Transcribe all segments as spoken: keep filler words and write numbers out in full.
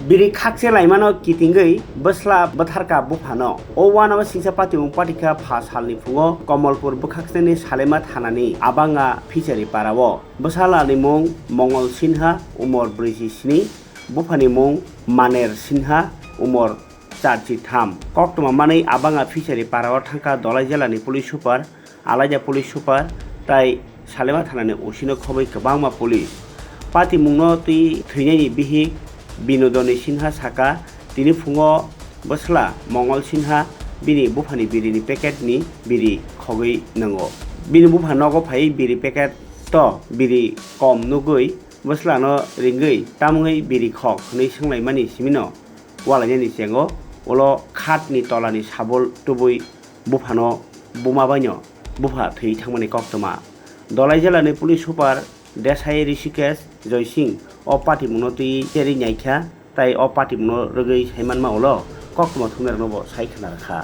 Biri khakche laimano kitingwi bwsla bwtharka buphano. O uanabo singsa patimung patikha pha salni phungo Komolpur bwkhakseni Salema thanani Abanga Fishery parao. Bwsalani mung Mongol Sinha, umor brwi sni, buphani mung Maner Sinha, umor char chi tham. Koktwma manwi Abanga Fishery parao thangkha Dolai jelani police super, alaida police super, tai Salema thanani O C no khobwi kwbangma police. Patimungno twi thwinaini bihik Binodoni Sinha saka, tini phungo bwsla Mongol Sinha bini buphani birini packet ni biri khogwi nwngo. Bini bupha nogo phaiwi biri packet to biri kom nugwi bwslano ringwi tamungwi biri khok hwnwi swnglaimani simino walainani chengo ulo khatni tolani sabul tubui buphano buma baino bupha thwi thangmani koktwma. Dolai jelani police super Desai Rishikesh Joysing o patimungno twi cherwi naikha, tai o patimungno rwgwi saimanma ulo koktwma thumnairokno bo sai khna rwkha.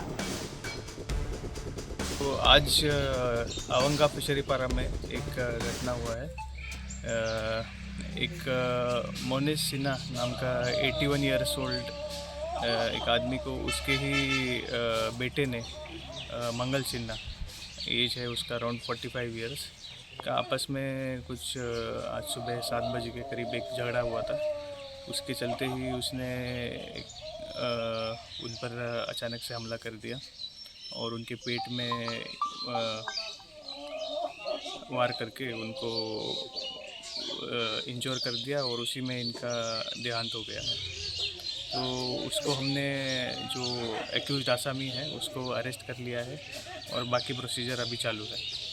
तो आज, अ, अवंगा फिशरी पारा में एक, अ, घटना हुआ है। अ, एक, अ, मोनिश सिन्हा नाम का एटी वन ईयर्स ओल्ड, अ, एक आदमी को उसके ही, अ, बेटे ने, अ, मंगल सिन्हा, एज है उसका अराउंड फ़ोर्टी फ़ाइव ईयर्स, का आपस में कुछ, अ, आज सुबह सात बजे के करीब एक झगड़ा हुआ था। उसके चलते ही उसने, अ, उन पर अचानक से हमला कर दिया और उनके पेट में, अ, वार करके उनको, अ, इंज्योर कर दिया और उसी में इनका देहांत हो गया है। तो उसको हमने, जो एक्यूज्ड आसामी है, उसको अरेस्ट कर लिया है और बाकी प्रोसीजर अभी चालू है।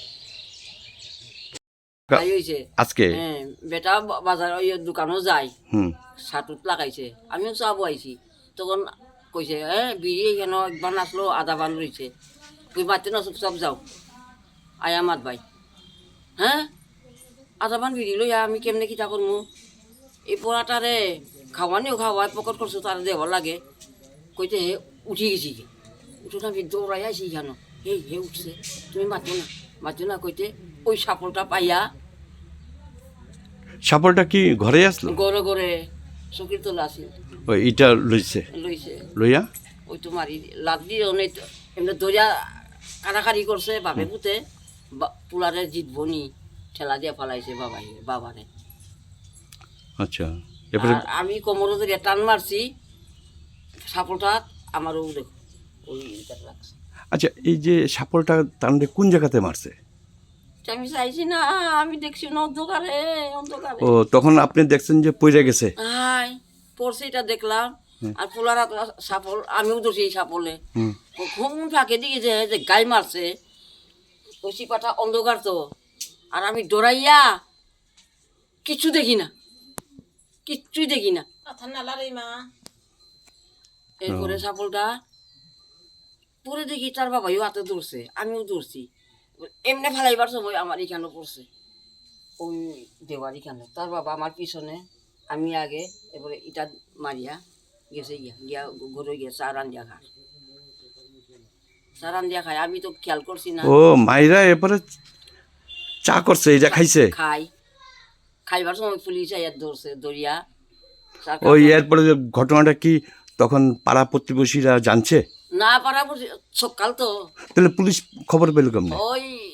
আই হইছে। আজকে? হ্যাঁ, বেটা বা-, বাজার ওই দোকানও যায়। হুম। শার্টুত লাগাইছে। আমিও চা বওয়াইছি। তখন কইছে, "এ, বিড়ি এখানে একবার আসলো, আধা বান রইছে। তুই মারতে না, চুপচাপ যাও। আয়া মাত ভাই।" হ্যাঁ? আধা বান বিড়ি লইয়া আমি কেমনে কিতা করমু? এই পোড়াটারে খাওয়ানিও খাওয়ায়, পকেট খরচ তার দেওয়া লাগে। কইতে হে উঠি গেছি গি। উঠো না, আমি দৌড়াই আইছি এখানো। হে, হে উঠছে। তুমি মাতো না, মাতো না কইতে ওই সাপলটা পাইয়া সাপলটা কি ঘরে আসলো? ঘরে, ঘরে চকির তলে আছিল। ওই ইটা লইছে? লইছে। লইয়া? ওই তো মারি লাত দিয়ে অনেক এমনি দরিয়া কাড়াকাড়ি করছে, বাপে হুম। পুতে বা-, পুলারে জিতবো নি, ঠেলা দিয়ে ফালাইছে বাবাই, বাবারে। আচ্ছা, এরপরে আর আমি কোমরে ধরে টান মারছি, সাপলটা আমারও দেখো, ওই ইটা লাগছে। আচ্ছা, এই যে সাপলটা টানলে কোন জায়গাতে মারছে? আমি চাইছি না, আমি দেখছি না অন্ধকারে, অন্ধকারে। ও, তখন আপনি দেখছেন যে পড়ে গেছে? হাই, পড়ছে এটা দেখলাম। হুম। আর পোলারা তো সাপল, আমিও ধরছি এই সাপলে। হুম। ও কোন ফাঁকে দিয়ে যে, যে গাই মারছে, ওই সিপাটা অন্ধকার তো। আর আমি ডরাইয়া কিচ্ছু দেখি না, কিচ্ছুই দেখি না। কথা না লড়াই মা। এরপরে ও। সাপলটা পরে দেখি তার বাবাইও হাতে ধরছে, আমিও ধরছি। এমনি ফেলাইবার সময় আমার এখানে পড়ছে, ওই দেওয়ার এখানে। তার বাবা আমার পিছনে, আমি আগে, এরপরে ইটা মারিয়া গেছে গিয়া, গিয়া ঘরে গিয়া চা রান্ধিয়া খায়। চা রান্ধিয়া খায়, আমি তো খেয়াল করছি না। ও, মাইরা এরপরে চা করছে, এটা খাইছে? খাই। খাইবার সময় পুলিশ আইয়া ধরছে, ধরিয়া চা ওই খাওয়া। এরপরে যে ঘটনাটা কি তখন পাড়া প্রতিবেশীরা জানছে? না, পাড়া প্রতি-, সকাল তো। তাহলে পুলিশ খবর পেল কেমনে? ওই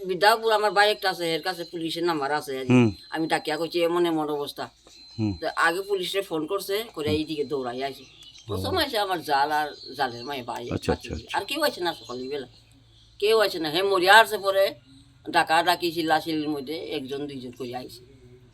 বিদ্যাপুর আমার ভাই একটা আছে, এর কাছে পুলিশের নাম্বার আছে। হুম। আমি ডাকিয়া কইছি, "এমন এমন অবস্থা।" হুম। তো আগে পুলিশে ফোন করছে, করে হুম। এইদিকে দৌড়াই আইছে। ও। প্রথম আইছে আমার জাল আর জালের মায়ে ভাই, আচ্ছা, আচ্ছা, বাকি আচ্ছা। আর কেউ আইছে না সকালবেলা, কেউ আইছে না। হে মরিয়া আসছে পরে, ডাকা ডাকি চিল্লা চিল্লির মধ্যে একজন দুইজন করে আইছে।